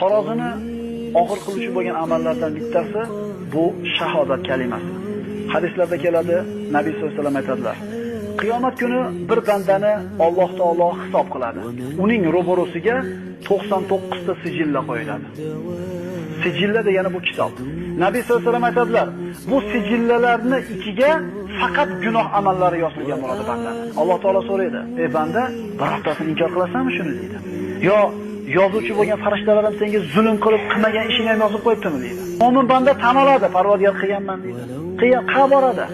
Tarozini og'ir qiluvchi bo'lgan amallardan bittasi bu shahodat kalimasi. Hadislarda keladi, Nabiy sollallohu alayhi vasallam aytadilar: Qiyomat kuni bir bandani Alloh taolo hisob qiladi. Uning ro'barosiga 99 ta sijilla qo'yiladi. Sijilla degani bu kitob. Nabiy sollallohu alayhi vasallam aytadilar, bu sijillalarni ichiga faqat gunoh amallari yozilgan bo'ladi bandani. Alloh taolo so'raydi: "Ey banda, birortasini inkor qilasanmi shuni?" deydi. Yo yozuvchi bo'lgan farishtalar ham senga zulm qilib qilmagan ishini ham yozib qo'yibdimi deydi. Mo'min banda tan oladi, Parvardigor qilganman deydi. Qilgan, qayerga boradi?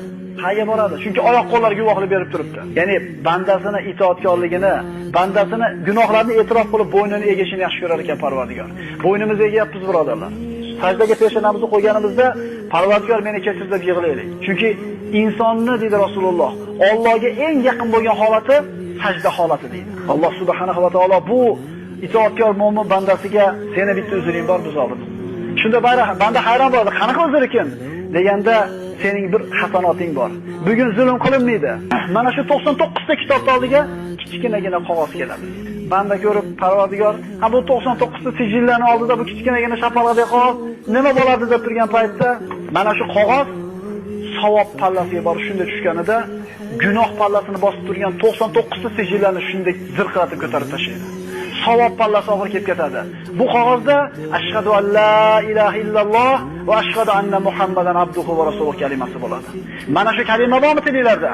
Qayerga boradi? Chunki oyoq qo'llari guvohlik berib turibdi. Ya'ni bandasini itoatkorligini, bandasini gunohlarni e'tirof qilib bo'ynini egishini yaxshi ko'rar ekan Parvardigor. Bo'ynimizni egyapmiz birodarlar. Sajdaga peshonamizni qo'yganimizda Parvardigor meni kechir deb yig'laylik. Chunki insonni deydi Rasululloh, Allohga eng yaqin bo'lgan holati sajda holati deydi. Alloh subhanahu va taolo bu itoatkor mo'min bandasiga seni bitta uzring bor biz oldimizda. Shunda banda hayron bo'ladi, qanaqa uzr ekan deganda sening bir hasanoting bor. Bugun zulm qilinmaydi. Mana shu 99 ta kitobning oldiga kichkinagina qog'oz keladi. Banda ko'rib Parvardigor, ha bu 99 ta sijillarning oldida bu kichkinagina shapaloqdek qog'oz nima bo'ladi deb turgan paytda mana shu qog'oz savob pallasiga borib shunday tushganida gunoh pallasini bosib turgan 99 ta sijillarni shunday zirqiratib ko'tarib tashlaydi. Savob pallasi oxiri kelib ketadi. Bu qog'ozda ashhadu an la ilaha illalloh va ashhadu anna Muhammadan abduhu va rasuluhu kalimasi bo'ladi. Mana shu kalima bormi tilinglarda?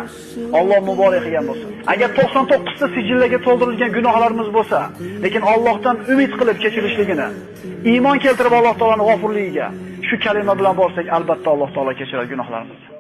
Alloh muborak qilgan bo'lsin. Agar 99 ta sijillaga to'ldirilgan gunohlarimiz bo'lsa, lekin Allohdan umid qilib kechirishligini, iymon keltirib Alloh taoloning g'ofurligiga shu kalima bilan borsak, albatta Alloh taolo kechiradi gunohlarimizni.